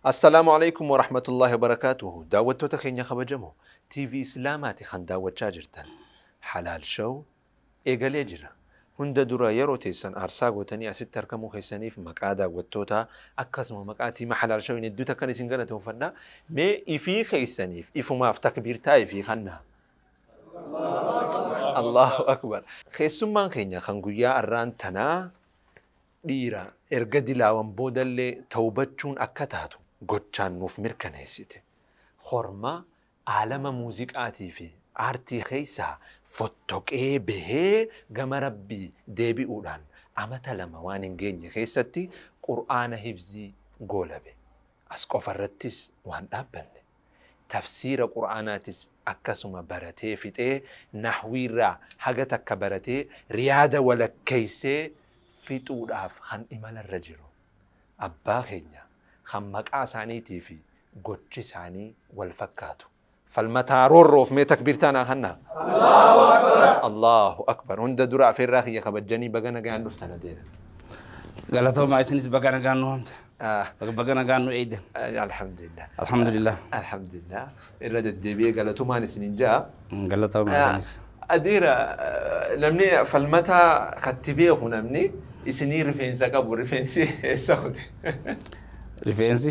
Assalaamu alaikum wa rahmatullahi wa barakaatuhu. Daawwattoota keenya kabajamoo TV Islaamaati kan daawwachaa jirtan. Halaal Show eegalee jira. Hunda dura yeroo teessan aarsaa gootanii asitti argamuu keessaniif maqaa daawwattootaa akkasuma maqaa tiima Halaal Show hedduu takkan isin galatoonfadha. Mee ifii keessaniif ifumaaf takbiirtaa ifii kannaa. Allahu akbar. Keessummaan keenya kan guyyaa arraan tanaa dhiira erga dilaawan boodallee tawbachuun akka taatu gochaan nuuf mirkaneessite. Horma aalama muuziqaatii fi aartii keessaa fottoqee bahee gama rabbii deebi'uudhaan amata 2 waan hin geenye keessatti qur'aana hifzii goolabe. As qofarrattis waan dhaabbanne. Tafsiira qur'aanaatis akkasuma baratee fixee nahwiirraa haga takka baratee riyaada walakkeessee fixuudhaaf kan imalarra jiru. Abbaa keenya kan maqaa isaaniitii fi gochi isaanii wal fakkaatu. Falmataa roorroof mee takbiirtaa naa kannaa? Allahu akbar! Allahu akbar! Hunda dura afeerraa kiyya kabajjanii baga nagaan dhuftan adeera. Galatoomaa isinis baga nagaan nu hamte. Baga nagaan nu eeydan. Alhamdulillah. Alhamdulillah. Alhamdulillah. Irra deddeebi'ee galatumaan isinin ja'a. Galatoomaa isinis. Adeera namni falmataa katti beeku namni isinii rifeensa qabu rifeensi eessa kute? Rifeensi?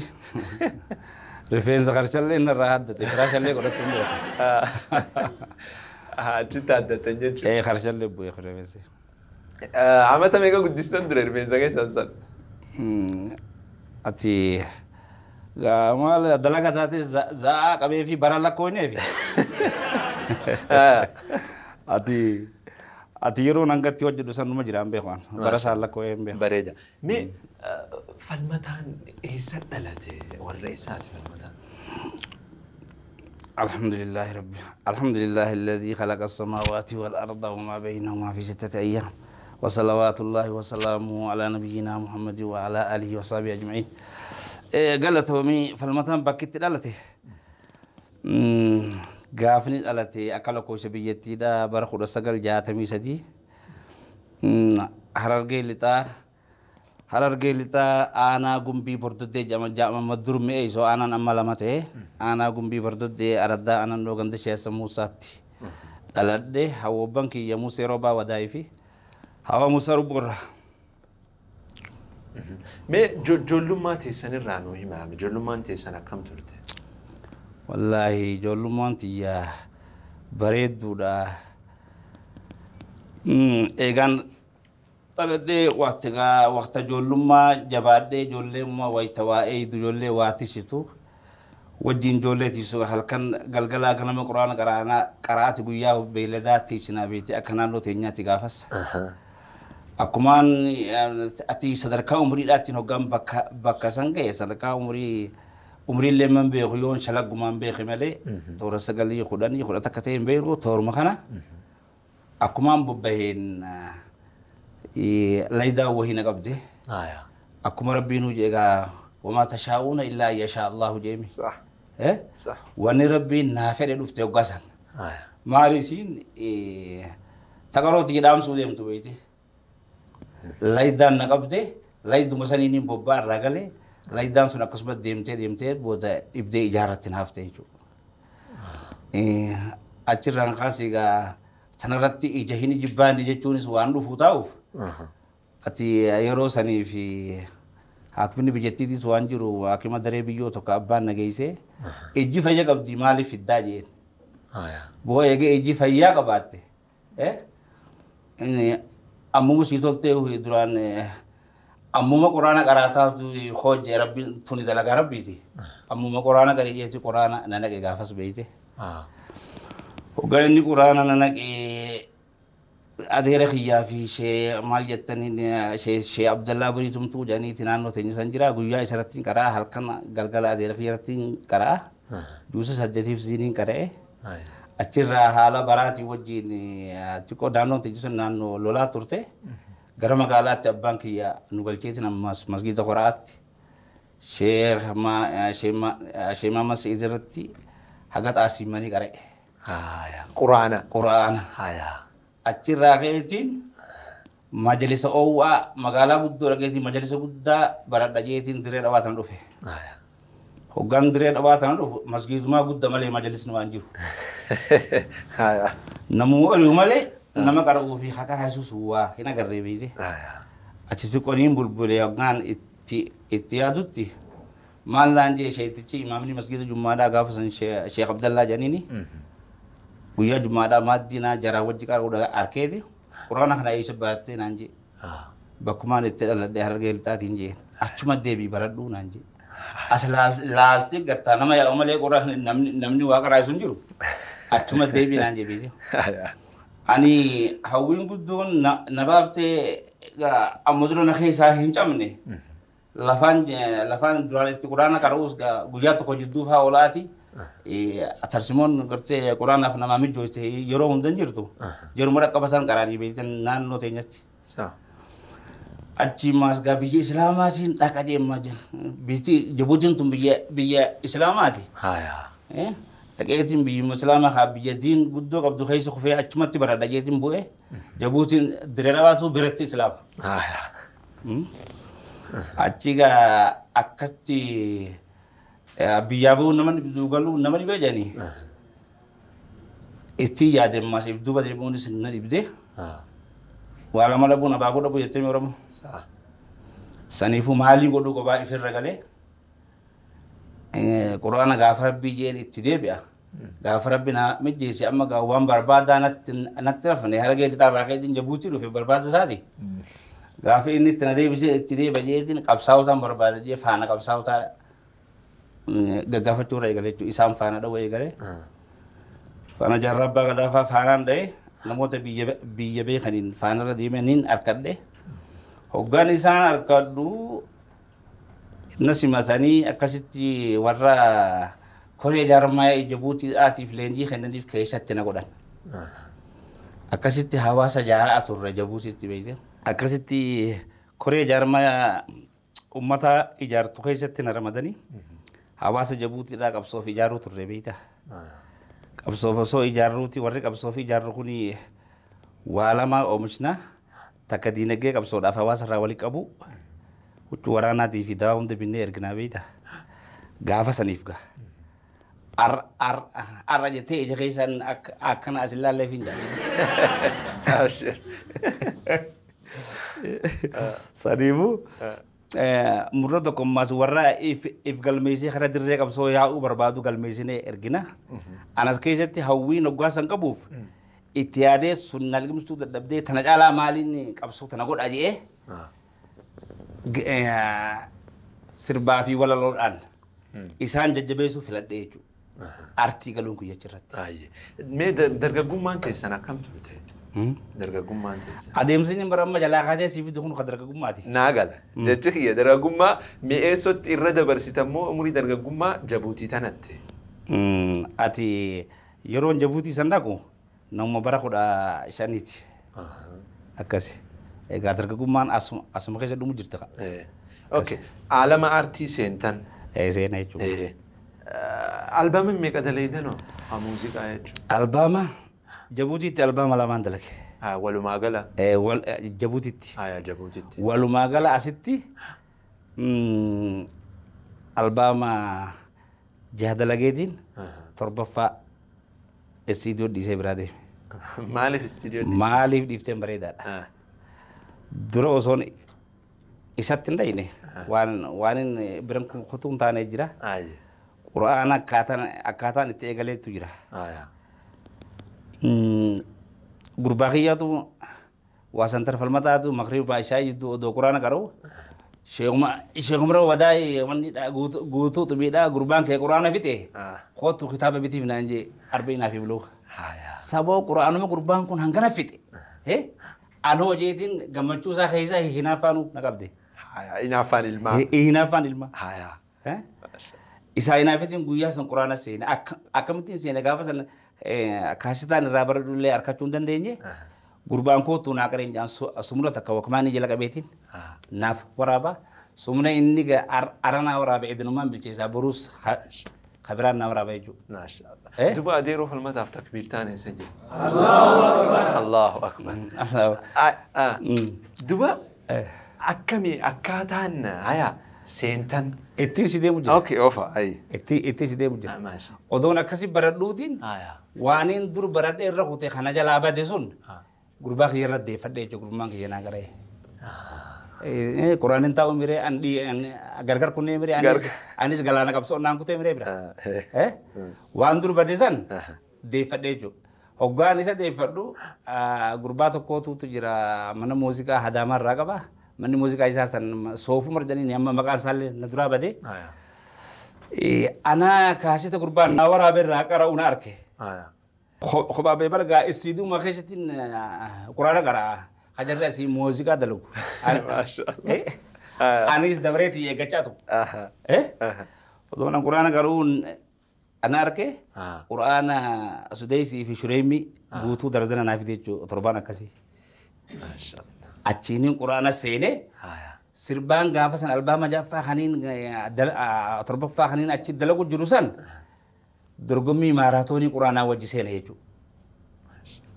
Rifeensa qarshallee inni irraa haddate firaashallee godhachuu hin beeku. Achitti haddatan jechuudha. Ee qarshallee bu'ee rifeensi. Amata meeqa guddistan ture rifeensa keessan san? Ati maal dalagaa taate za'aa qabee fi bara lakkoofneefi. Ati yeroo hangatti hojjedhu san numa jiraan beeku an. Bara isaan lakkoofee hin beeku. Bareeda. Mee falmataan eessa dhalate? Warra eessaati falmataan? Alhamdulillahi rabbi. Alhamdulillahi alladhi khalaqa as-samawati wal arda wa ma baynahuma fi sittati ayyam. Wa salawatullahi wa salamuhu ala nabiyyina Muhammad wa ala alihi wa sahbihi ajma'in. Galatoomii falmataan bakkitti dhalate. Gaafni dhalate akka lakkoofsa biyyattiidha bara 1963. Harargee lixaa aanaa gumbii bordoddee jedhama dur mi'eessoo aanaan amma 2 ta'e aanaa gumbii bordoddee araddaa aanannoo ganda sheessa Muusaatti dhaladhe hawwabban kiyya Musee Roobaa Wadaayii fi Hawa Musaa Rubborraa. Mee ijoollummaa teessanirraa nuu himaa ijoollummaan teessan akkam turte? Wallaahi ijoollummaan tiyya bareedduudha. Eegaan dhaladhee waqta ijoollummaa jabaadhee ijoolleemmaa wayita waa eeydu ijoollee waa tisitu wajjin ijoollee tiisu halkan galgalaa ganama quraana qaraati guyyaa beeyladaa tiisinaa beekte akka naannoo teenyaatti gaafas. Akkumaan ati sadarkaa umriidhaatti hoggaan bakka san ga'e sadarkaa umriillee man beeku yoon shalaggumaan beeke malee toora 9 10 11 ta'e hin beeku tooruma kana akkumaan bobbaheen laydaa wahii na qabde. Akkuma rabbiin hojii egaa wamaa tashaa'uuna illaa an yashaa Allahu jeemi. Wanni rabbiin naa fedhe dhufte hoggaa san. Maali isiin taqarooti jedhaamsuu deemtu beekte. Laydaan na qabde layduma saniin bobbaa irraa galee laydaan sun akkasuma deemtee deemtee booda dhibdee ijaarratti hafte jechuudha. Achirraan kaasee egaa tanarratti ija hin jibbaanne jechuunis waan dhufu taa'uuf ati yeroo sanii fi haakimni biyyattiitis waan jiru haakima daree biyyoo tokko abbaan nageessee ijji fayya qabdi maaliif fiddaa jeen. Boo eegee ijji fayyaa qabaatte. Ammuma sii toltee duraan ammuma quraana qaraataatu hojjee rabbi tuni dalagaa rabbiiti. Ammuma quraana qari'eeti quraana na naqe gaafas beeyte. Hoggaa inni quraana na naqe adeera kiyyaa fi shee maal jettaniin shee Abdallaa Bariitumtuu jedhaniiti naannoo teenya san jira guyyaa isarratti qaraa halkan galgala adeera kiyyarratti qaraa juusa 8 ziiniin qara'e. Achirraa haala baraatii wajjin xiqqoo naannoon teenya sun naannoo lolaa turte gara magaalaatti abbaan kiyya nu galcheetiin ammas masgiida qoraatti Sheekh Maamad Sa'iid irratti haga xaasimanii qara'e. Quraana. Quraana. Achirraa ka'eetiin Majalisa oowwaa magaalaa guddoo dhageetii majalisa guddaa baradha jeetiin diree dhabaa tana dhufe. Hoggaan diree dhabaa tana dhufu masgiidumaa guddaa malee majalisni waan jiru. Namuu ori'u malee nama qara'uu fi haqaraa yesuus waa hin agarree beekte. Achi qoniin bulbulee hoggaan itti yaadutti maal naan jee sheetichi imaamni masgiida Jummaadhaa gaafa san Sheekh Abdallaa jedhaniini guyyaa Jummaadhaa maaddii naa jaraa wajji qara'uudha arkeeti. Quraana kana eessa barattee naan jee. Bakkumaan itti dhaladhee Harargee Lixaatiin jee. Achuma deebii baradhuu naan jee. As laaltee gartaa nama yaa'u malee quraana namni waa qaraasu hin jiru. Achuma deebii naan jee beekte. Ani hawwiin guddoon na baaftee amma dura na keessaa hin cabne. Lafaan duraan itti quraana qara'uus guyyaa tokko jidduu fa'aa olaati. Tarsimoon gartee quraanaaf namaa mijoofte yeroo hunda hin jirtu. Yeruma dhaqqabatan qaraanii beektan naannoo teenyatti. Achi maas gaa biyya Islaamaatiin dhaqa deemaa jira. Biyyi Jibuutiin tun biyya Islaamaati. Dhaqeetiin biyyuma Islaamaa haa biyya diin guddoo qabdu keessa kufee achumatti baradha jeetiin bu'ee Jibuutiin diree dhabaatu biratti Islaama. Achi gaa akkatti biyyaa bahuun nama dhibduu galuu nama dhibee jedhanii itti yaadeen maasiif duuba deebi'uunis na dhibdee waa lama dhabuun abaaboo dhabuu jettee Oromoo. Saniifuu maaliin godhuu kophaa ifirra galee quraana gaafa rabbii jeen itti deebi'a. Gaafa rabbi na mijjeesse amma gaa waan barbaadaa natti rafne Harargee Lixaa irraa ka'eetiin Jibuutii dhufe barbaada isaati. Gaafa inni itti na deebisee itti deebi'a jeetiin qabsaa'otaan barbaada jee faana qabsaa'otaa gaggaafachuu irra eegale jechuudha. Isaan faana dhawuu eegale. Faana jaarraa abbaa gadaa fa'aa faanaan dha'e namoota biyya beekaniin faanarra deemaniin harkadhe. Hoggaan isaan harkadhu na simatanii akkasitti warra koree jaarmaa Jibuutiidhaatiif leenjii kennaniif keessatti na godhan. Akkasitti hawaasa jaaraa turre Jibuutiitti beekte. Akkasitti koree jaarmaa uummata ijaartu keessatti na ramadanii hawaasa Jibuutiidhaa qabsoof ijaaruu turre beekta. Qabsoof osoo ijaarruuti warri qabsoof ijaarru kun waa lama oomishna takka diinagdee qabsoodhaaf hawaasa irraa walitti qabu huccuu waraanaatii fi dawaa hunda binnee erginaa beekta. Gaafa saniif gaa. Arra jettee ija keessaan akkana as ilaalleef hin jaalladhu. Saniifuu murra tokkummaas warra if galmeessee karaa dirree qabsoo yaa'uu barbaadu galmeessinee ergina. Anas keessatti hawwiin hoggaa san qabuuf itti yaadee sun na liqimsuu dadhabdee tana caalaa maaliin qabsoo tana godha jedhee sirbaa fi walaloodhaan isaan jajjabeessuu filadhee jechuudha. Artii galuun kun jechirratti. Mee dargaggummaan teessan akkam turte? Dargaggummaan teessan. Adeemsi inni bara amma jalaa kaasee siif fidu kun kan dargaggummaati. Naa gala. Jechi kiyya dargaggummaa mi'eessotti irra dabarsitammoo umurii dargaggummaa Jabuutii tanatti. Ati yeroon Jabuutii san dhaqu nama bara 15ti. Akkasi. Egaa dargaggummaan asuma keessa dhumu jirti. Okay. Aalama aartii seentan. Seena jechuudha. Albaama meeqa dalaydano? Muuziqaa jechuudha. Albaama Jabuutiitti albaama lamaan dalage. Walumaa gala? Jabuutiitti. Jabuutiitti. Walumaa gala asitti albaama 6 dalageetiin 7ffaa istiidiyoo dhiisee biraa deeme. Maaliif istiidiyoo dhiiste? Maaliif dhiifteen bareedaadha. Dura osoon isatti hin dhayne waan inni biran kutuu hin taane jira. Quraana akkaataan itti eegaleetu jira. Gurbaa kiyyaatu waa santar falmataatu makriba ishaa jidduu odoo quraana qara'u sheekumra wadaa wanni guutuu xubiidhaa gurbaan kee quraana fixe kootu kitaaba bitiif naan jee arba'inaa fi bulooka. Saboo quraanuma gurbaan kun hangana fixe anoo jeetiin gammachuu isaa keessa hinaaffaanu na qabde. Hinaaffaan ilmaa. Hinaaffaan ilmaa. Isaa hinaafetiin guyyaa san quraana seene akkamittiin seene gaafa san kaasitaan irraa baradhullee harkachuu hin dandeenye gurbaan kootu naa qareen jaan sumna takka wakmaanii jala qabeetiin naaf waraaba sumna inni aranaa waraaba edinummaan bilcheessaa boruus kabiraan naa waraaba jechuudha. Maashaallah. Duba adeeroo falmataaf takbiirtaan eessa jira? Allahu Akbar. Allahu akbar. Duba akkami akkaataan haya seentan. Ittiin si deemu jira. Okay, ofa ayi. Ittiin si deemu jira. Odoon akkasi baradhuutiin waaniin dur baradhee irra kutee kana jalaa bade sun gurbaa kiyya irra deeffadhee jechuudha gurbaan kiyya naa garee. Quraanin taa'u miree gargar kunnee miree anis galaana qabsoo naan kutee miree bira. Waan dur bade san deeffadhee jechuudha. Hoggaan isa deeffadhu gurbaa tokkootu jira mana muuziqaa Hadaamaa irraa qaba. Manni muuziqaa isaa san soofuu marjaniin amma maqaan isaallee na duraa bade. Ana kaasita gurbaan na waraabee irraa qara'u na arke. Kophaa bee bargaa istiiduma keessatti quraana qara'a. Hajarri asii muuziqaa dalagu. Anis dabareetii eeggachaa ture. Odoon quraana qaruun ana arke quraana Sudeesii fi Shureemii guutuu darzana naa fide jechuudha torbaan akkasii. Achiiniin quraana seenee sirbaan gaafa san albaama jaffaa kaniin torbaffaa kaniin achi dalagu jiru san dorgommii maaraatoonii quraanaa wajji seene jechuudha.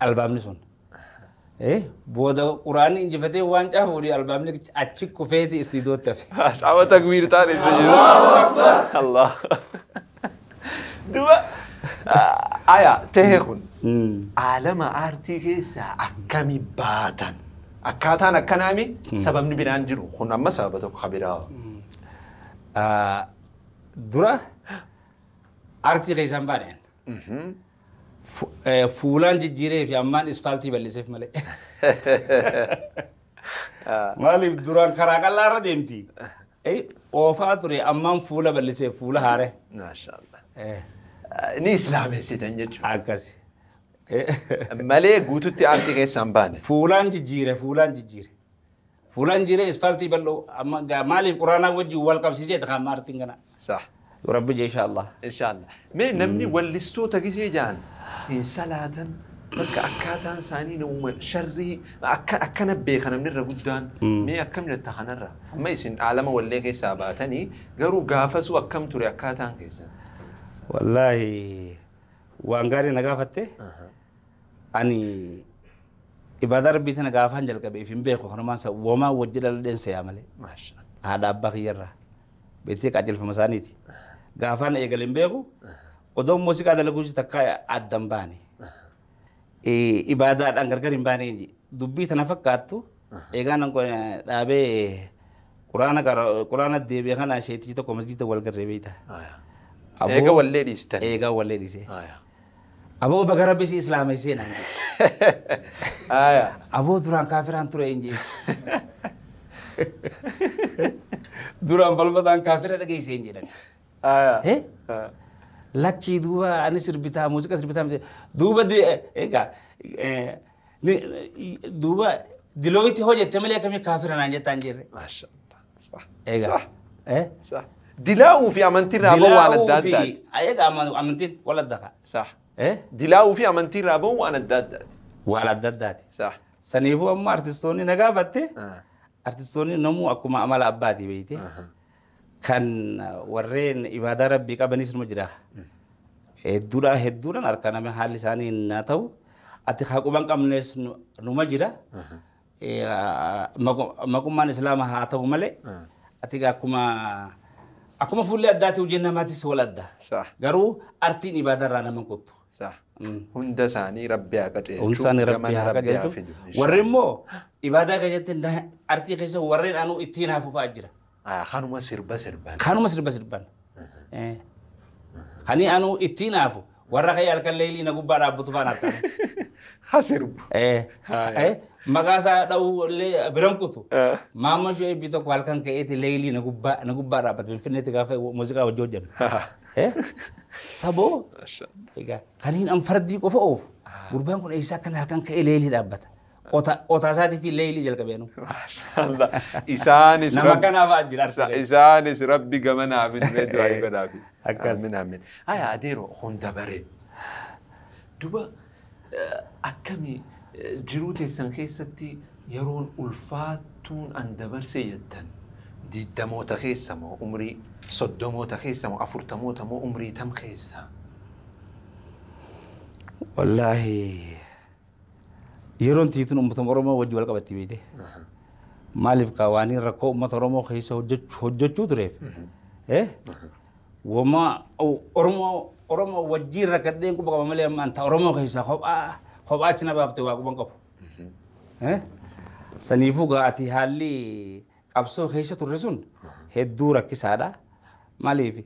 Albaamni sun. Booda quraanni injifatee waan caafuudhi albaamni achi kufeeti istiidootti hafe. Shaawa takbiir taane isa jiru. Allah. Duba aya tahee kun aalama aartii keessaa akkami baatan? Akkaataan akkanaami sababni biraan jiru kun amma sababa tokko kabiraa. Dura aartii keessaan baaneen. Fuulaan jijjiiree fi ammaan isfaaltii bal'iseef malee. Maaliif duraan karaa qal'aa irra deemti? Oofaa ture ammaan fuula bal'iseef fuula haare. Maashaallah. Ni islaamessitan jechuudha. Akkasi. Malee guututti aartii keessaan baane. Fuulaan jijjiire fuulaan jijjiire. Fuulaan jijjiire isfaaltii bal'oo amma maaliif quraanaa wajjin wal qabsiisee ta'a aartiin kana. Sax. Rabbi jee inshaallah. Inshaallah. Mee namni wallistoota gisee jaan hin salaatan bakka akkaataan isaanii nama sharrii akkana beeka namni irra guddaan mee akkam jetta kanarra amma isin aalama wallee keessaa baatanii garuu gaafasuu akkam ture akkaataan keessan. Wallaahi waan gaarii na gaafatte ani ibaadaa rabbii tana gaafaan jalqabe hin beeku kanumaan womaa wajji dhaladheen seeyaa malee. Haadha abbaa kiyyarraa beektee qajeelfama isaaniiti. Gaafaan eegale hin beeku odoon muuziqaa dalaguusi takka adda hin baane. Ibaadaadhaan gargar hin baane dubbii tana fakkaattu eegaan dhaabee quraana deebi'e kana sheetichi tokko masjida wal garree beekta. Eega wallee dhiistan. Eegaa wallee dhiisee. Aboo baga rabbi si islaamessee naan jedhe. Aboo duraan kaafiraan ture hin jedhe. Duraan falmataan kaafira dhageessee hin jedhan. Lakkii duuba ani sirbitaa muuziqaa sirbitaa duuba egaa duuba dilooyitti hojjette malee akkamii kaafira naan jettaa hin jirre. Maashaallah. Egaa. Dilaa'uu fi amantiin raaboo waan adda addaati. Egaa amantiin wal adda kaa. Sax. Dilaa'uu fi amantiin raaboo waan adda addaati. Waan adda addaati. Sax. Saniifuu amma artistoonni na gaafatte artistoonni namuu akkuma amala abbaati beeyte. Kan warreen ibaadaa rabbii qabanis numa jira. Hedduudhaan harka nama haalli isaanii naa ta'u ati haquban qabnes numa jira. Maqummaan islaama haa ta'u malee ati akkuma fuulli addaati hojiin namaatis wal adda. Garuu artiin ibaadaa irraa nama kottu. Hunda isaanii rabbi haa qajeelchu. Hunda isaanii rabbi haa qajeelchu. Warri immoo ibaadaa keessatti artii keessa warreen anuu ittiin hafuufaa jira. Kanuma sirba sirban. Kanuma sirba sirban. Kani anuu ittiin hafu warra ka'ee halkan leelii na gubbaa dhaabbatu faana harkaan. Ha sirbu. Maqaa isaa dha'uu illee biran kutu. Maamma Shu'eebii tokko halkan ka'eeti leelii na gubbaa dhaabbate Finfinneetti gaafa muuziqaa wajji hojjennu. Saboo egaa kaniin an fardii qofa oofu gurbaan kun eessaa akkana halkan ka'ee leelii dhaabbata. Qotaa isaatii fi leelii jalqabee nu. Maashaallah. Isaanis nama kanaaf jira. Isaanis rabbi gamanaaf illee du'aa godhaafi. Amiin amiin. Aya adeero hunda baree. Duba akkami jiruu teessan keessatti yeroon ulfaatuun an dabarse jettan 20moota keessa moo umrii 30moota keessa moo 40moota moo umrii tam keessa? Wallaahi. Yeroon tiituun uummata Oromoo wajji wal qabatti beekte. Maaliif kaa waan rakkoo uummata Oromoo keessa hojjechuu tureef. Wama Oromoo wajjiin rakkadheen quba qaba malee amma anta Oromoo keessaa kophaa achi na baaftee waa quban qabu. Saniifuu ati haalli qabsoo keessa turre sun hedduu rakkisaadha. Maaliif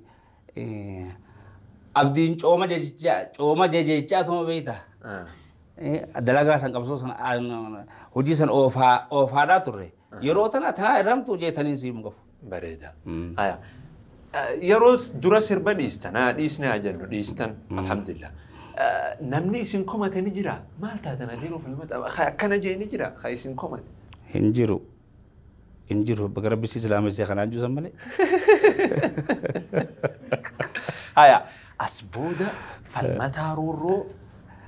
abdiin cooma jejjechaa tuma beekta. Dalagaa san qabsoo san hojii san oofaadhaa turre. Yeroo tana tanaa irramtu jeetaniin siim qabu. Bareeda. Yeroo dura sirba dhiistan dhiisne haa jennu dhiistan alhamdulillah. Namni isin komate ni jira maal taatan adeeroo falmata akkana jee ni jira ka isin komate. Hin jiru. Hin jiru bakka rabbi si islaamessee kanaan juusan malee. Haya as booda falmataa roorroo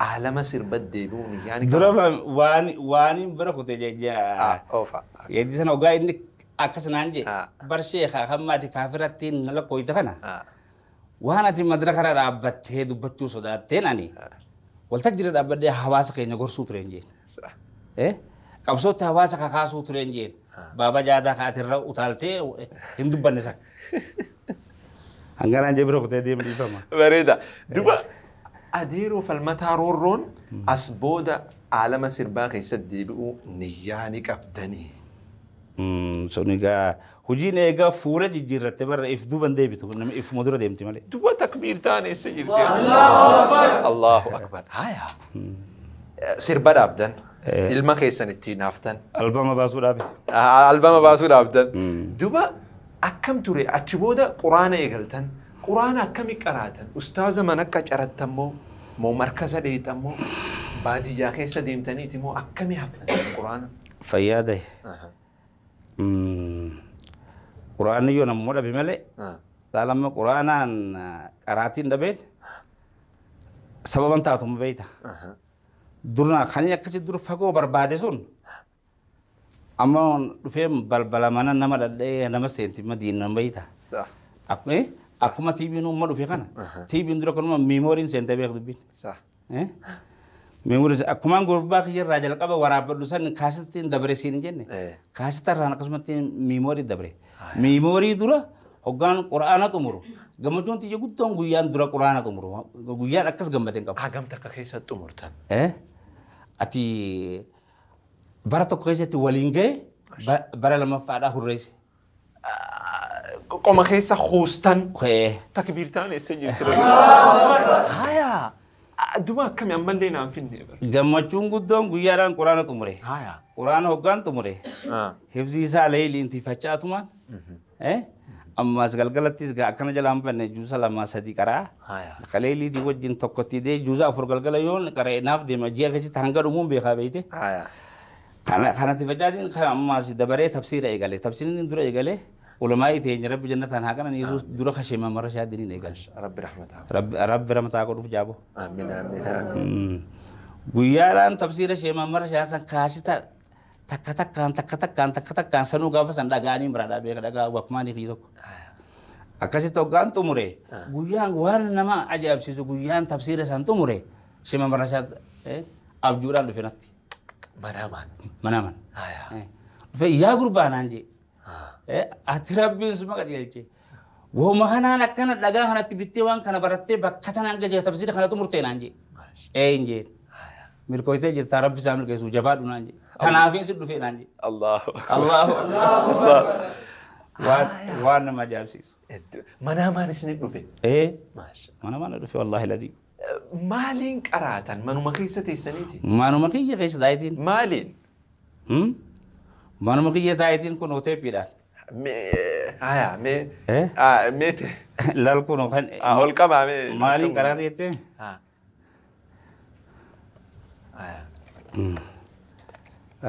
aalama sirba deebi'uun yaani. Dura waan bira kutee jechaa. Oofa. Yeeddi sana ogaa inni akkas naan jee barshee hammaati kaafiratti nala kooyita kana. Waan ati madraka irra dhaabbattee dubbachuu sodaatteen ani waltajjii irra dhaabbadhee hawaasa keenya gorsuu tureen jeen. Qabsootti hawaasa kakaasuu tureen jeen. Baaba jaadaa kaatirra utaaltee hin dubbanne sana. Hanganaan jee bira kutee deema dhiifama. Bareeda. Duba adeeroo falmataa roorroon as booda aalama sirbaa keessatti deebi'uu niyyaa ni qabdanii. Sun egaa hojiin egaa fuula jijjiirratte barra if duuban deebitu nama ifuma dura deemti malee. Duba takbiir ta'an eessa jirti? Allahu Akbar! Allahu Akbar. Haya. Sirba dhaabdan. Ilma keessan ittiin haaftan. Albama baasuu dhaabe. Albama baasuu dhaabdan. Duba akkam ture achi booda quraana eegaltan. Quraana akkami qaraatan? Ustaaza mana akka carattan moo moo markaza dheexan moo baadiyyaa keessa deemtaniiti moo akkami haffazan quraana? Fayyaa ta'e. Quraanni yoo nammoo dhabe malee laalama quraanaan qaraatiin dhabeen sababan taatuma beekta. Durna kan akkasi dur fagoo barbaade sun amma dhufee balbala mana nama dhadhee nama seenti madiina beekta. Akkuma tiibiin uumma dhufe kana tiibiin dura kanuma miimooriin seentee beeku dubbiin. Meemoriin akkumaan gurbaa kiyyarraa jalqaba waraabbadhu san kaasitti dabre siin hin jenne kaasitarraan akkasumatti miimoorii dabre. Miimoorii dura hoggaan quraana xumuru gammachuun tiyya guddoon guyyaan dura quraana xumuru guyyaan akkas gammadeen qabu. Hagam takka keessatti xumurtan? Ati bara tokko keessatti waliin ga'e bara lammaffaadhaa hurreesse. Qoma keessa hoostan takbiirtaan eessa jirti? Haya. Duba akkami ammallee naan finne bara. Gammachuun guddoon guyyaadhaan quraana xumure. Quraana hoggaan xumure. Hifzi isaa leeyliin tiifachaatumaan. Ammas galgalattis akkana jalaan banne juusa 2 3 qaraa. Kaleeliitii wajjin tokkotti dee juusa 4 galgala yoon qara'e naaf deema ji'a keessatti hanga dhumuun beekaa beeyte. Kana tiifachaatiin kan ammas dabaree tafsiira eegale. Tafsiirni dura eegale. Ulamaa'ii teenya rabbi jannataan haa qanan Yesuus dura kasheema mara shaadiniin eegale. Rabbi rahmataa. Rabbi rahmataa godhuuf jaabo. Amiin amiin amiin. Guyyaadhaan tafsiira sheemaa mara shaasan kaasita takka takkaan takka takkaan takka takkaan sanuu gaafa san dhaga'anii bira beeka dhagaa wakmaanii fi tokko. Akkasitti hoggaan xumure guyyaan waan nama ajaa'ibsiisu guyyaan tafsiira san xumure sheemaa mara shaad abjuudhaan dhufe natti. Manaamaan. Manaamaan. Dhufe yaa gurbaa naan jee. Ati rabbiin suma qajeelche. Wooma kanaan akkana dhagaa kanatti bittee waan kana barattee bakka tanaan gajee tafsiira kana xumurtee naan jee. Ee hin jeen. Milkooytee jirtaa rabbi isaa milkeessuu jabaadhu naan jee. Kanaafin si dhufee naan jee. Allahu Allahu Waan nama ajaa'ibsiisu. Manaamaan isin dhufe? Manaamaan dhufe wallaahi ladii. Maaliin qaraatan? Manuma keessa teessaniiti? Manuma kiyya keessa taayitiin. Maaliin? Manuma kiyya taayitiin kun hoteeppiidhaan. Haya mee meete. Laal kun kan. Ol qabaa mee. Maaliin qaraate jettee? Haya.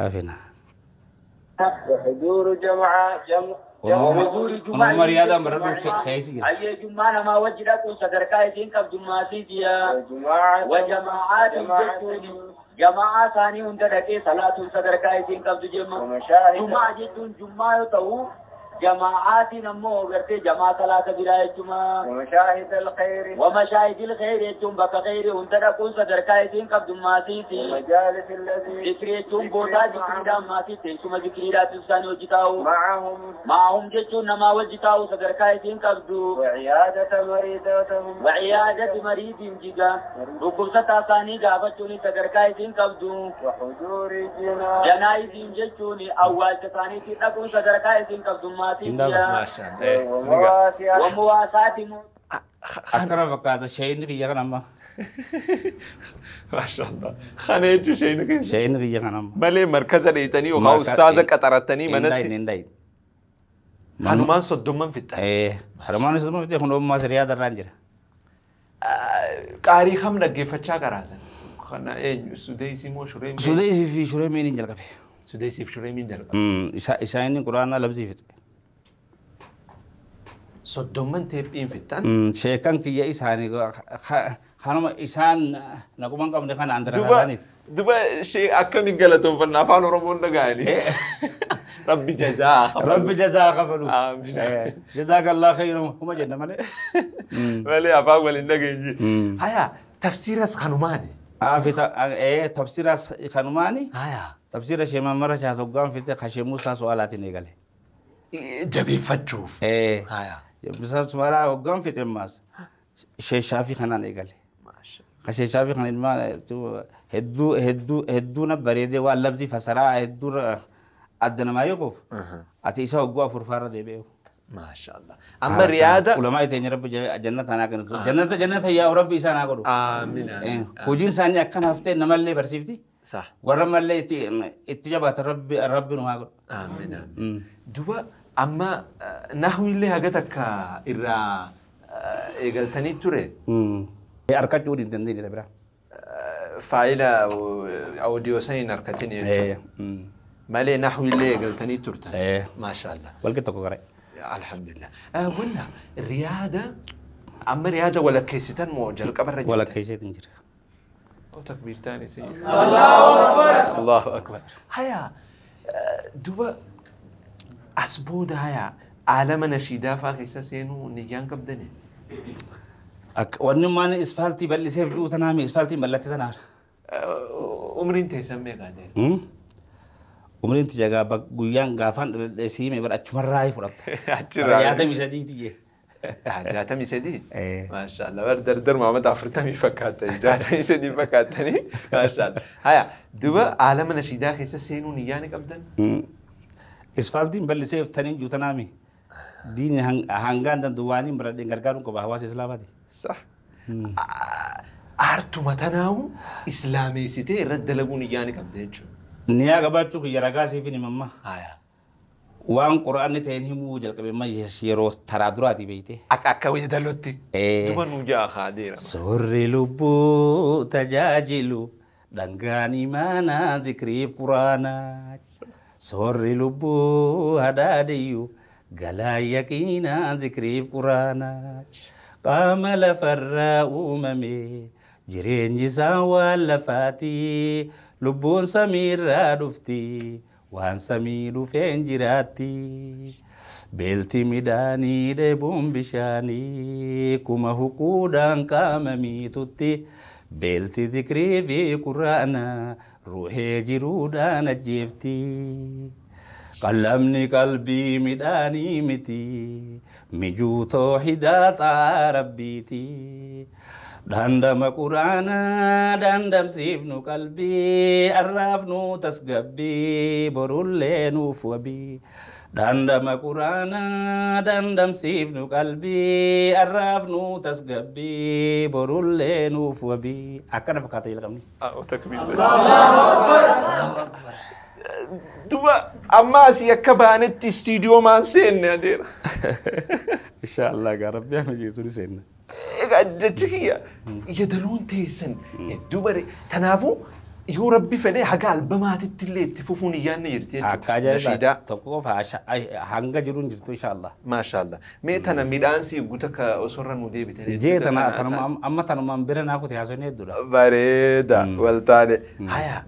Afina. وحضور جماعة Onuma riyaadhaan baradhu keessa jira. Ayyee jummaa namaa wajji dhaquun sadarkaa isiin qabdu maasiitiya. Wajamaa'aa jechuun jamaa isaanii hunda dhaqee salaatuun sadarkaa isiin qabdu jemma. Jumaa jechuun jummaa yoo ta'u جماعات نمو غرتي جماعة صلاة بلا يجمع ومشاهد الخير ومشاهد الخير يجمع بك خير انتركون صدركايتين قبض ماسيتي ومجالس الذي ذكر يجمع بوتا ذكر دام ماسيتي ثم ذكر لا تنسان وجتاو معهم جتو نما وجتاو صدركايتين قبض وعيادة مريضتهم وعيادة مريض جيجا ركوب ستاساني غابتوني صدركايتين قبض وحضور جنايز جتوني أول تساني تكون صدركايتين قبض ما شاء الله ومواساة أكرم فقط شيء نري يغنم ما شاء الله خانيت شيء نري شيء نري يغنم مالي مركز ليتني وخا أستاذ قطرتني منتي خانومان صدومن في التاني إيه خانومان صدومن في التاني خانومان رياض الرانجر قاري خم نجي فتشا قراتن خنا إيه سوديسي مو شريم سوديسي في شريمين إنجلقبي سوديسي في شريمين إنجلقبي إساني قرآن لبزي في صدومن تبين في التان شيكان كي إساني خانم إسان نقوم قام دخان عندنا دبا شيء أكمل قلتهم فالنافع ربون نقالي ربي جزاه ربي جزاه قبلوا آمين جزاك الله خير هم جنة مالي مالي أفاول النجي هيا تفسير خانماني في إيه تفسير خانماني هيا تفسير شيء ما مرة شاهد في خشي موسى سؤالات نقالي جبي فتشوف إيه هيا بس مرة وقام في تماس شيء شافي خنا نقالي ما شاء خشي شافي خنا ما هدو هدو هدو نبريده واللبزي فسرا هدو أدنى ما يقف أتيسا وقوا فرفارة دبيو ما شاء الله أما الرياضة علماء تاني رب جنة أنا كنت جنة جنة يا ربي إنسان أقوله آمين آمين كوجين ساني أكن هفته نملي برسيفتي صح ورملي اتجابات ربي ربي نهاقول آمين آمين دوا أما نحو اللي هجتك إرا إجلتني ترى أركض جودي تنديني تبرا فايلة أو ديوسين أركتني مالي نحو اللي قلتني ترتن إيه. ما شاء الله ولقيتك قرأ الحمد لله قلنا الرياضة أما الرياضة ولا كيستان موجل قبل رجل ولا كيستان جرا أو تكبير ثاني سيد الله أكبر الله أكبر هيا دوا أسبود هيا عالم نشيدة فاخسة سينو نيجان قبدني وأني ما إسفالتي بل سيف دو تنامي إسفالتي ملتي تنار عمري انت يسمي قادر عمري انت جا بقيان غافان سيمي بر أشمر راي فرط جاتمي سدي جاتمي سدي ما شاء الله بر در در محمد عفرتمي فكاتني جاتمي سدي فكاتني ما شاء الله هيا دوا عالم نشيدة خيسة سينو نيانك أبدا إسفالتين بل سيف تنين جوتنامي دين هنغان دواني مرد إنغرغارون كبهواس إسلاماتي صح أرتو متناو إسلامي سيتي رد لغوني يانك أبدا نيا قبضتك يا رجاسي فيني ماما هيا وان قرآن تاني مو جل كبي ما يشيرو ترادراتي بيته أكا دلوتي دوما نوجا خادير سوري لبو تجاجلو دنغاني مانا ذكري قرآن سوري لبو هداديو غلا يقينا ذكري قرآن قام لفر أممي جرين جزا والفاتي لبون سمير رفتي وان سمير فين جراتي بلتي ميداني دبون بشاني كما حقودان كاممي توتي بلتي ذكري في قرانا روحي جرودان جفتي قلمني قلبي ميداني متي مجو توحيدات ربيتي دندم قرانا دندم سيفنو قلبي الرافنو تسقبي برولينو فوبي دندم قرانا دندم سيفنو قلبي الرافنو تسقبي برولينو فوبي أكنا فكاتي لكم تكبير الله أكبر الله أكبر دوا أما سيكبانت استوديو ما سين يا دير إن شاء الله يا رب يا مجيء سين جتكيا يدلون تيسن الدبر تنافو يو ربي فلي حاجة البما تتلي تفوفوني يعني يرتي نشيدة تقوف هانجا جرون جرتو إن شاء الله ما شاء الله ميت أنا ميدانسي قلتك أسرة ندي بتري جيت أنا أنا أما أنا ما برنا أخذ يحسوني الدولة بريدة والتاني هيا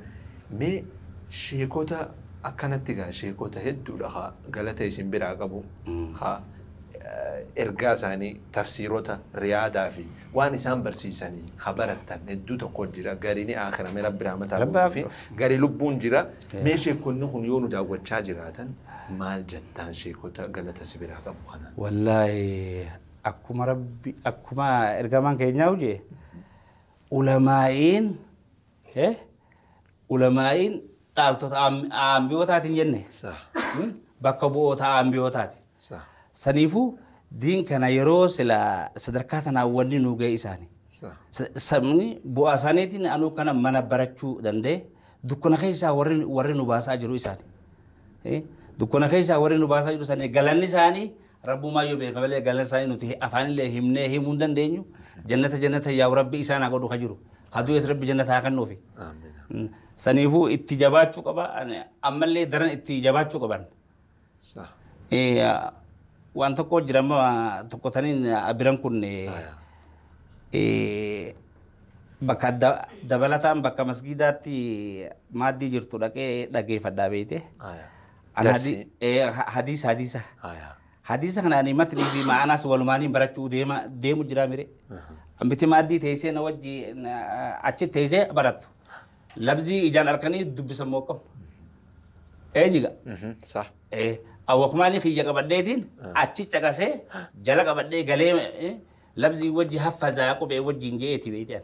مي شيكوتا Akkanatti gaa sheekota hedduudha haa galata isin biraa qabu haa ergaa isaanii tafsiirota riyaadaa fi waan isaan barsiisanii haa barattan hedduu tokko jira gariin akirame rabbi rahmataa godhuu fi garii lubbuun jira mee sheekonni kun yoo nu daawwachaa jiraatan maal jettaan sheekota galata si biraa qabu kanaan. Wallaahi akkuma rabbi akkuma ergamaan keenyaa hojii ulamaa'iin ulamaa'iin dhaaltota ambiyyootaatiin jenne bakka bu'oota ambiyootaati. Saniifuu diin kana yeroo sila sadarkaa tanaan wanni nu ga'e isaani. Sabni bu'aa isaaniitiin anuu kana mana barachuu danda'e dukkana keessaa warri nu baasaa jiru isaani. Dukkana keessaa warri nu baasaa jiru isaani galanni isaanii rabbumaa yoo beeka malee galanni isaanii nuti afaanillee himnee himuu hin dandeenyu jannata jannata yaa rabbi isaan haa godhu ka jiru. Kadu'es rabbi jannata haa kennuufi. Saniifuu itti jabaachuu qaba ammallee daran itti jabaachuu qaban. Waan tokko jira amma tokko taniin biran kun bakka dabalataan bakka masgiidaatti maaddii jirtu dhaqee dhaggeeffadhaa beekte. Hadiisa hadiisa. Hadiisa kana ani matnii fi ma'anaas walumaaniin barachuu deemu jira mire. Ambiti maaddii teessee na wajji achi teessee barattu. Labzii ijaan harkanii dubbisan moo qabu. Eejiga. Awwakumaanii kiyya qabadheetiin achi caqasee jala qabadhee galee labzii wajji haffazaa kophee wajjiin je'eeti beektan.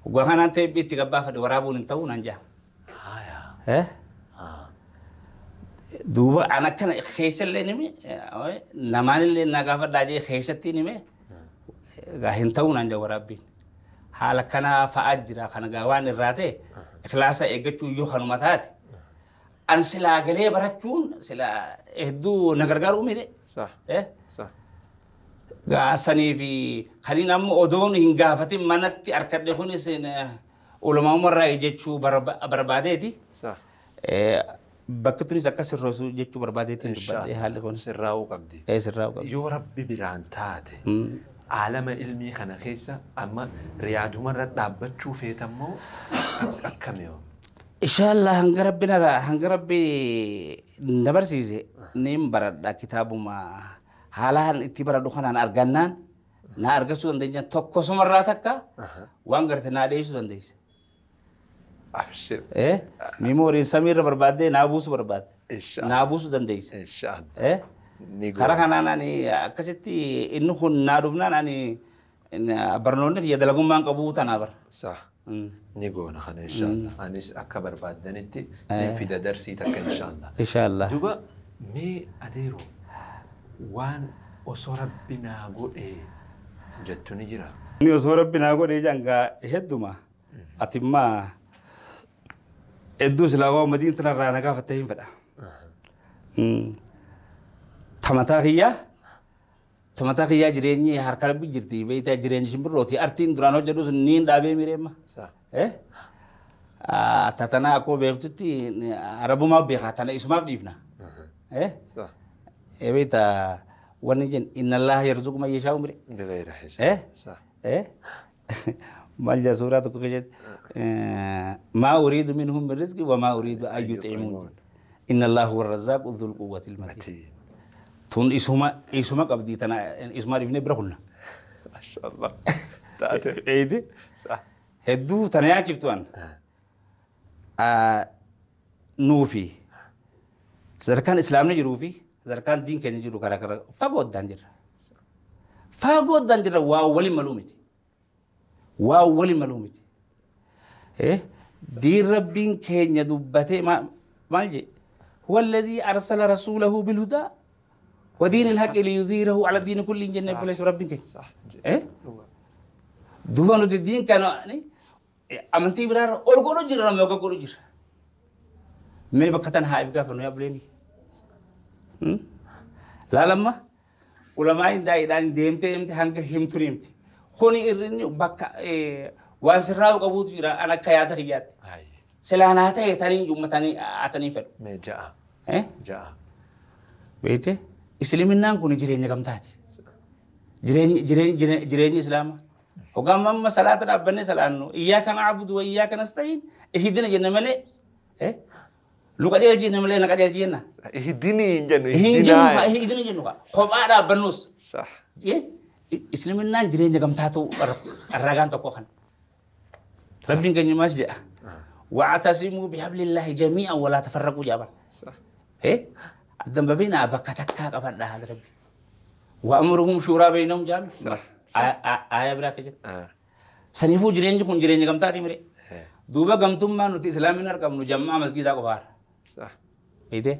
Waggaa kanaan ta'e itti gabbaafadhe waraabuun hin ta'u naan jaa. Duuba an akkana keessallee nime namaanillee na gaafadhaa jee keessatti nime hin ta'u naan jaa waraabbiin. Haala kanaa fa'aa jira kana gaa waan irraa ta'e ikhlaasa eeggachuu yoo kanuma taate. An silaa galee barachuun silaa hedduu na gargaaruu mire. Gaa sanii fi kaniin amma odoon hin gaafatin manatti harkadhe kunis ulamaa'umarraa jechuu barbaadeeti. Bakki tunis akka sirroosu jechuu barbaadeeti dubbadhe haalli kun. Sirraa'uu qabdi. Sirraa'uu qabdi. Yoo rabbi biraan taate aalama ilmii kana keessa amma riyaadumarra dhaabbachuu feetammoo akkami yoo? Inshallah hanga rabbi hanga rabbi na barsiise niin baradha kitaabuma haalaan itti baradhu kanaan argannaan na argachuu dandeenya tokkosumarraa takka waan garte naa dhiyeessuu dandeessa. Abshir. Miimooriin samiirra barbaaddee naa buusuu barbaadde. Naa buusuu dandeessa. Inshallah. Karaa kanaan ani akkasitti inni kun naa dhufnaan ani barnoonni kiyya dalagummaan qabu tanaa bara. Ni goona kana inshallah. Anis akka barbaaddanitti ni fida darsii takka inshallah. Inshallah. Duuba mee adeero waan osoo rabbi naa godhe jettu ni jira. Inni osoo rabbi naa godhe jangaa hedduma atimmaa hedduu silaa waan madiin tanarraa na gaafattee hin fedha. Tamataa kiyyaa jireenyi harka rabbi jirti beektaa jireenyi shimbirrooti artiin duraan hojjedhu sun niin dhaabee mireemma. Tatanaa akkuma beektutti arabumaaf beekaa tana isumaaf dhiifna. Beektaa wanni jennu inna allaha yarzuqu man yashaa'u mire. Bighayri hisaab. Maal jaa suuraa tokko keessatti maa uriidu minhum min rizqi wa maa uriidu an yut'imuun inna allaha huwa arrazzaaqu dhul quwwati al-matiin. Tun isuma qabdii tana isuma dhiifnee bira kunna. Mashallah. Taate. Eeydi. Hedduu tana yaachiftu an. Nuufi sadarkaan islaamni jiruu fi sadarkaan diin keenya jiru karaa karaa fagoo addaan jirra. Fagoo addaan jirra waa waliin maluu miti. Waa waliin maluu miti. Diin rabbiin keenya dubbatee maal jedhe? Huwa alladhii arsala rasuulahu bilhudaa ودين الحق ليظهره على الدين كله جنة بلاش ربك. صح. إيه؟ دوبانو الدين كانوا يعني أمنتي برار أرجو جرا ما أرجو جرا. ما بكتن هاي بقى فنو يا بليني. لا لما علماء داي دان ديمتي ديمتي هنگ همتريمتي. خوني إرني بك وانسراو قبوت جرا أنا كيادة هيات. سلاناته تاني يوم تاني أتاني فر. ما جاء. إيه؟ جاء. بيته. Islaaminaan kun jireenya gamtaati. Jireenyi Islaamaa. Hoggaan amma salaata dhaabbannee salaannu iyyaaka na'budu wa iyyaaka nasta'iin ihdina jenna malee Nu qajeelchi malee na qajeelchi jenna. Ihdinii hin jennu. Hin jennu ihdinii jennu kophaa dhaabbannus. Sah. Islaminnaan jireenya gamtaa ta'uu ragaan tokko kana. Rabbiin keenya maal jedha? Wa'tasimuu bihablillahi jamii'an walaa tafarraquu jedha. Sah. Addan babinaa bakka takkaa qabadhaa Rabbi. Wa'amuruhum shuuraa baynahum jaami. Aayaa biraa keessatti. Saniifuu jireenyi kun jireenya gamtaati mire. Duuba gamtummaa nuti islaamin argamnu jammaa masgiidaa qofaadha. Sah. Beekte?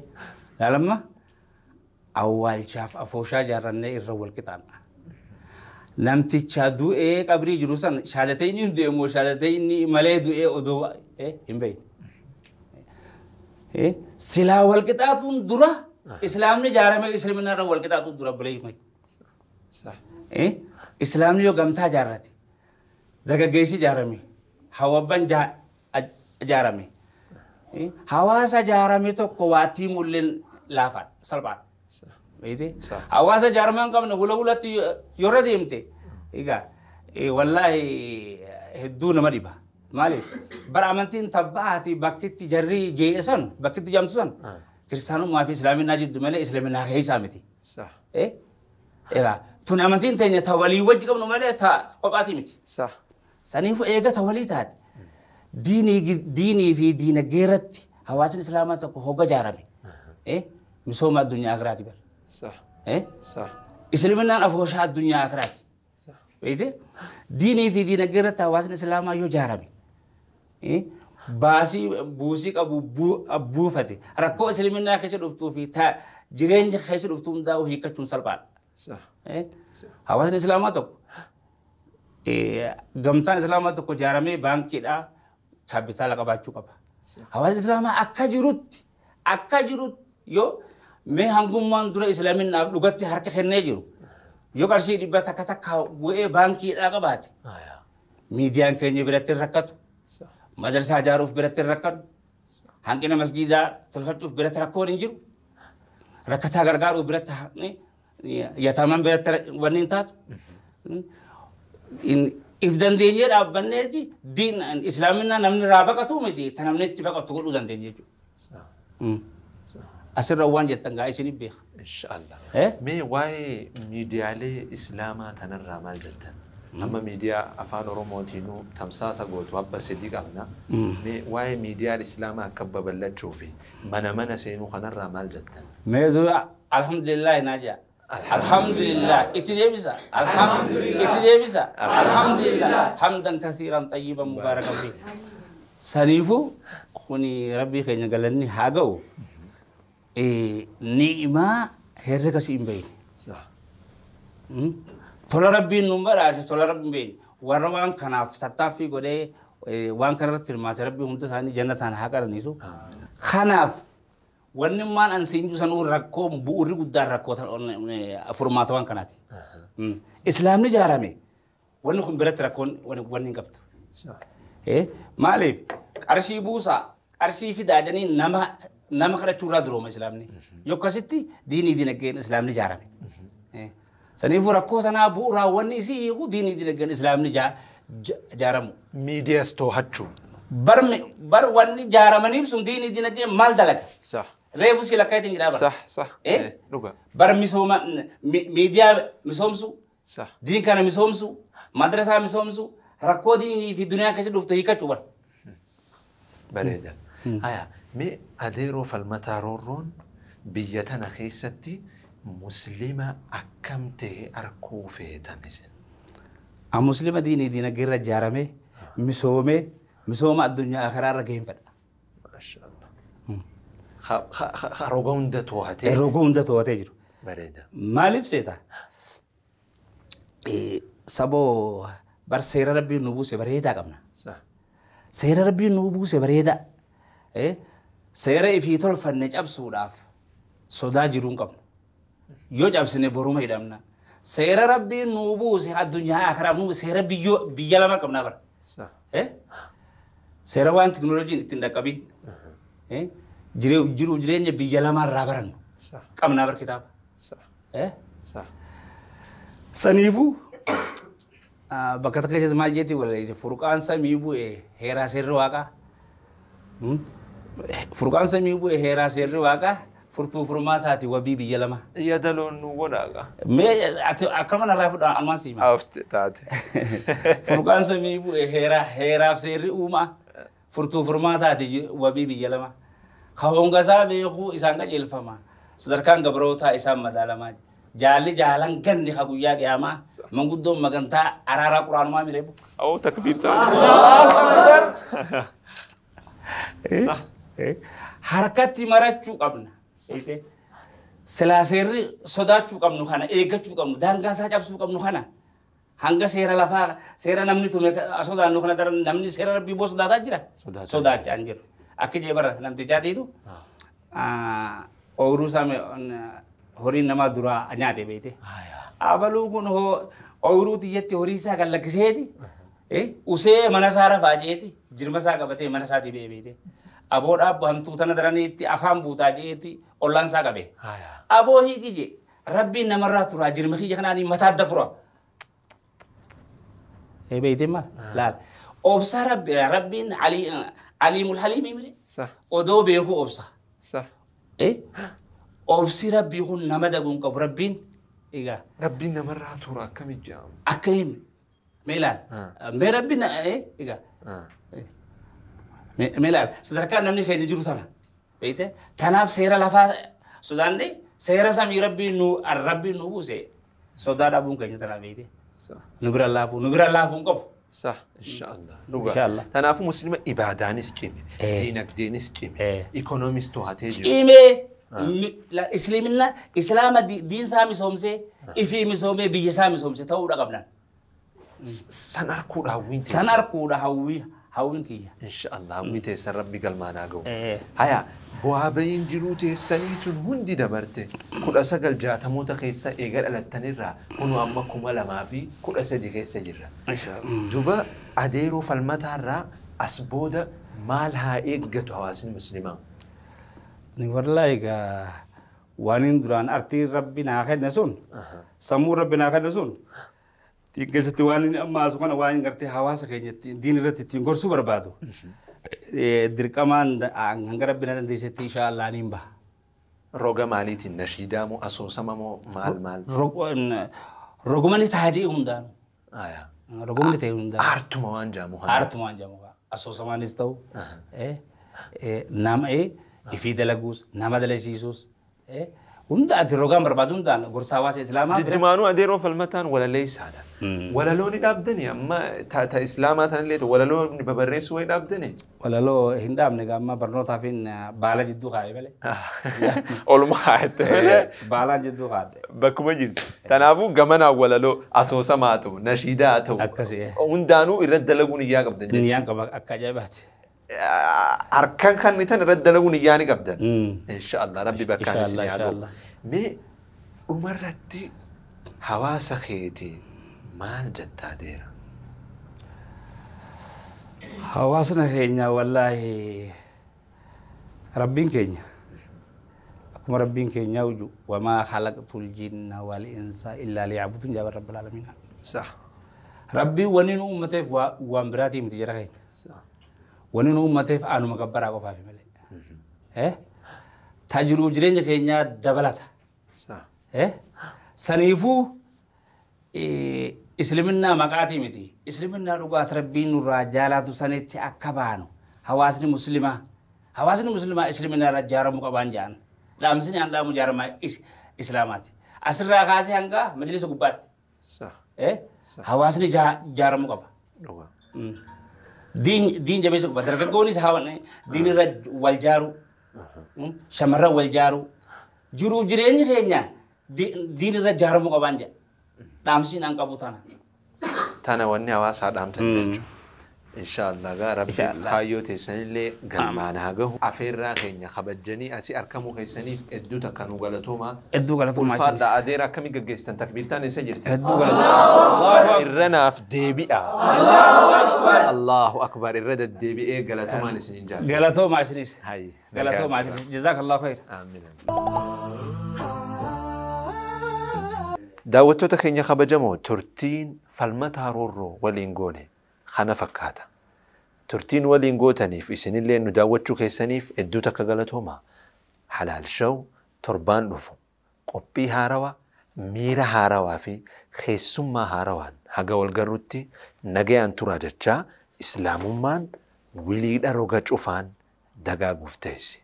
Laalamma awwaalchaaf afooshaa ijaarrannee irra wal qixaanna. Namticha du'ee qabrii jiru san shaadatee inni du'e moo shaadatee inni malee du'ee odoo hin beekne. Silaa wal qixaatuun dura islaamni ijaaramee islaamina irra wal qixaatuun dura bulee. Sah. Islaamni yoo gamtaa ijaarrate dargaggeessi ijaarame hawwabban ijaarame hawaasa ijaarame tokko waattii mul'in laafaadha salphaadha. Beekte? Hawaasa ijaaramaa hin qabne hula hulatti yeroo deemte egaa wallaahi hedduu nama dhiba. Maaliif? Bara amantiin tabbaati bakkitti jarri jee'e san bakkitti jaamtu san kiristaanummaa fi islaaminaa jiddu malee islaaminaa keessaa miti. Sah. Egaa tun amantiin teenya ta walii wajji qabnu malee ta kophaati miti. Sah. Saniifuu eega ta walii taate diinii fi diinagdee irratti hawaasni islaamaa tokko hogga ijaarame misooma addunyaa akiraati bara. Sah. Sah. Islaaminaan afooshaa addunyaa akiraati. Beekte? Diinii fi diinagdee irratti hawaasni islaamaa yoo ijaarame baasii buusii qabu buufate rakkoo islaaminaa keessa dhuftuu fi jireenya keessa dhuftuu hundaa'u hiikkachuun salphaadha. Sah. Hawaasni islaamaa tokko gamtaan islaamaa tokko ijaaramee baankiidhaa kaapitaala qabaachuu qaba. Hawaasni islaamaa akka jirutti yoo mee hangummaan dura islaaminaaf dhugatti harka kennee jiru yoo qarshii dhibba takka takka bu'ee baankiidhaa qabaate miidiyaan keenya biratti hin rakkatu madarsaa ijaaruuf biratti hin rakkatu hanqina masgiidaa tolfachuuf biratti rakkoon hin jiru rakkataa gargaaruuf biratti yataamaan biratti wanni hin taatu. If dandeenyee dhaabbanneeti diin islaaminaa namni irraa baqatu miti ta namni itti baqatu godhuu dandeenya jechuudha. Asirra waan jettan gaa isin beeka. Inshaallah. Mee waa'ee miidiyaalee islaamaa tanarraa maal jettan? Amma miidiyaa afaan Oromootiinuu tamsaasa gootu abba sadii qabna. Mee waa'ee miidiyaan islaamaa akka babal'achuu fi mana mana seenuu kanarraa maal jettan? Mee dura alhamdulillah naa jaa. Alhamdulillah itti deebisa. Alhamdulillah itti deebisa. Alhamdulillah hamdan kasiiran xayyiban mubaarakan fi. Saniifuu kuni rabbii keenya galanni haa ga'u. Ni'imaa herrega si hin beekne. Tola rabbiin nu badhaase tola rabbiin beekne. Warra waan kanaaf tattaaffii godhee waan kanarratti hirmaate rabbii hunda isaanii jannataan haa qaraniisu. Kanaaf wanni maan an siin sanuu rakkoo bu'uurri guddaan rakkoo furmaata waan kanaati. Islaamni ijaarame wanni kun biratti rakkoon wanni hin qabdu. Maaliif qarshii buusaa qarshii fidaa jedhanii nama kadhachuu irraa durooma islaamni. Yokkasitti diinii dinagdeen islaamni ijaarame. Saniifuu rakkoo sanaa bu'uuraa wanni isii hiiku diinii dinagdeen islaamni ijaaramu. Miidiyaas to'achuu. Bar wanni ijaaramaniif sun diinii dinagdeen maal dalaga? Sah. Reefu si lakkaa'eetiin jedhaa bara. Sah sah. Dhuga. Bar misooma miidiyaa misoomsu. Sah. Diin kana misoomsu. Madrasaa misoomsu. Rakkoo diinii fi duniyaa keessa dhufte hiikkachuu bara. Bareeda. Haya mee adeeroo falmataa roorroon biyya tana keessatti muslima akkam ta'e arkuu feetan isin? Muslima diinii diinagdee irra ijaarame misoomee misooma addunyaa akiraa irra gaheen fedha. Maashaallah. Roga hunda to'atee. Roga hunda to'atee jiru. Bareeda. Maaliif seeta? Saboo bar seera rabbiin nu buuse bareedaa qabna. Seera rabbiin nu buuse bareedaa. Seera ifii tolfanne cabsuudhaaf sodaa jiruu hin qabnu. Yoo cabsine boruma hidhamna. Seera rabbiin nu buuse addunyaa akiraaf nu seera biyya lama qabna bara. Seera waan teknooloojiin ittiin dhaqqabin jiruuf jireenya biyya lamaarraa barannu qabnaa bar kitaaba. Saniifuu bakka takka keessatti maal jetti walleesse furqaan samii bu'e heeraa seerri waaqaa. Furqaan samii bu'e heeraa seerri waaqaa furtuu furmaataati wabii biyya lama. Yadaloon nu godhaaqa. Mee ati akkama narraa fudhaa ammaan siima. Awste taate. Furqaan samii bu'e heeraaf seerri uumaa furtuu furmaataati wabii biyya lama. Ka hongasaa beekuu isaan qajeelfama. Sadarkaan gabrootaa isaan madaalamaa. Jaalli jaalan ganni ka guyyaa qiyaamaa manguddoon magantaa araaraa quraanumaa mireebu. Awoo takbiir taate. Harkatti marachuu qabna. Silaa seerri sodaachuu qabnu kana eeggachuu qabnu daangaa isaa cabsuu qabnu kana hanga seera lafaa seera namni tume sodaannu kana daran namni seera rabbii boo sodaataa jira. Sodaachaa hin jiru. Akka jee bara namtichaa dhiitu ooyiruu isaa horiin namaa duraa nyaate beekte. Abaluu kun ooyiruu tiyyatti horii isaa kan lakkiseeti usee mana isaa rafaa jeeti jirma isaa qabatee mana isaatii ba'ee beekte. Aboo dhaabbu hamtuu tana daraniitti afaan buutaa jeeti ollaan isaa qabe. Aboo hiiki je rabbiin namarraa turaa jirma kiyya kanaanii mataa adda fura. Beekte maal laal. Obsa rabbiin aliimul haliimii mire. Odoo beekuu obsa. Obsi rabbii kun nama daguun qabu rabbiin egaa. Rabbiin namarraa tura akkami jedhamu. Akka himi mee ilaal mee rabbiin egaa mee ilaal sadarkaan namni keenya jiru sana beekte tanaaf seera lafaa sodaanne seera samii rabbiin nu buuse sodaa dhabuun keenya tanaaf beekte nu bira laafuu hin qabu. صح ان شاء الله inshallah تنافو مسلمة إبادانس كيمي دينك دينس كيمي إيكونوميست هاتيجي كيمي إسلامنا إسلام دين سامي سومسي إفي مسومي بيجي سامي سومسي تو رقبنا سنركو هاوين سنركو هاوي هاوين كي إن شاء الله هاوين تيسر ربي قال ما ناقو هيا بوابين جروتي سنيتون هندي دبرتي كل أسجل جاتموتا خيسا إيجار على التنرة كنوا أمكم ولا ما في كل أسدي خيسا جرة إن شاء الله دبا أديرو فالمتارة أسبودا مالها إيجتو هواسين مسلمة والله إيجا وانين دران أرتي ربي ناخد نسون سمو ربي ناخد نسون تيجي وانين أما سكان وانين قرتي هواس خيني دين رتي تيجور سوبر بادو dirqamaan hanga rabbi na dandeessetti insha Allah niin baha. Roga maaliitiin nashiidaa moo asoosama moo maal maal? Rogumani taajii hundaanu. Rogumni ta'e hundaanu. Aartuma waan jaamu. Aartuma waan jaamu. Asoosamaanis ta'u nama ifii dalaguus nama dalasiisuus hunda ati rogaan barbaadu hundaan gorsa hawaasa islaamaa. Jiddumaanuu adeeroo falmataan walaleessaadha. Walaloo ni dhaabdani amma ta islaamaa tanallee walaloo ni babarreessuu wayi dhaabdani. Walaloo hin dhaabne amma barnootaaf hin baala jidduu kaa'e malee. Oluma kaa'ette malee. Baalaan jidduu kaa'e. Bakkuma jirtu. Kanaafuu gamanaan walaloo asoosamaa ta'u nashiidaa ta'u. Akkasii. Hundaanuu irratti dalaguun iyyaa qabdan jechuudha. Niyyaan qaba akka ajaa'ibaati. Harkaan kan tan irratti dalaguun iyyaa ni qabdan. Inshaallah rabbi bakkaan isin haa ga'u. Mee dhumarratti hawaasa keetii maal jettaa deera? Hawaasni keenya wallaahi rabbiin keenya akkuma rabbiin keenya wuju wamaa khalaqtul jinna wal insa illaa liya'budun jaa rabbil aalamiin. Sah. Rabbiin wanni nu uummateef waan biraatii miti jara keenya. Wanni nu uummateef anuma gabbaraa qofaafi malee. Tajiruuf jireenya keenyaa dabalata. Saniifuu isliminaa maqaatii miti. Isliminaa dhugaat rabbiin nurraa jaalaatu sanitti akka baanu hawaasni muslimaa. Hawaasni muslimaa isliminaa irraa ijaaramuu qabaan jedhan. Dhaamsni aan dhaamu ijaaramaa islaamaati. Asirraa kaasee hanga majlisa gubbaatti. Hawaasni ijaaramuu qaba. Diin jabeessuu qaba. Dargaggoonis diin irra wal jaaruu. Shamarran wal jaaruu. Jiruuf jireenyi keenya diin irra ijaaramuu qabaan jedha. Dhaamsiin aan qabu tana. Tana wanni hawaasaa dhaamtan jechuudha. Inshaallah gaa rabbi kaayyoo teessanillee galmaan haa gahu. Afeerraa keenya kabajanii asii argamuu keessaniif hedduu takka nu galatoomaa. Hedduu galatoomaa. Ulfaadha adeera akkamii gaggeessitan takbiirtaan eessa jirti? Hedduu galatoomaa. Irra naaf deebi'a. Allahu akbar irra deddeebi'ee galatoomaan isiniin jaalladha. Galatoomaa isinis. Galatoomaa isinis. Jazaakallahu khayr. Amiin. Daawwattoota keenya kabajamoo turtiin falmataa roorroo waliin goone kana fakkaata. Turtiin waliin gootaniif isinillee nu daawwachuu keessaniif hedduu takka galatooma. Halaal Show torbaan dhufu qophii haarawaa, miira haarawaa fi keessummaa haarawaan haga wal garrutti nagayaan turaa jechaa islaamummaan wiliidha roga cufaan dagaaguuf teessi.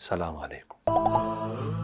Salaamu alaikum.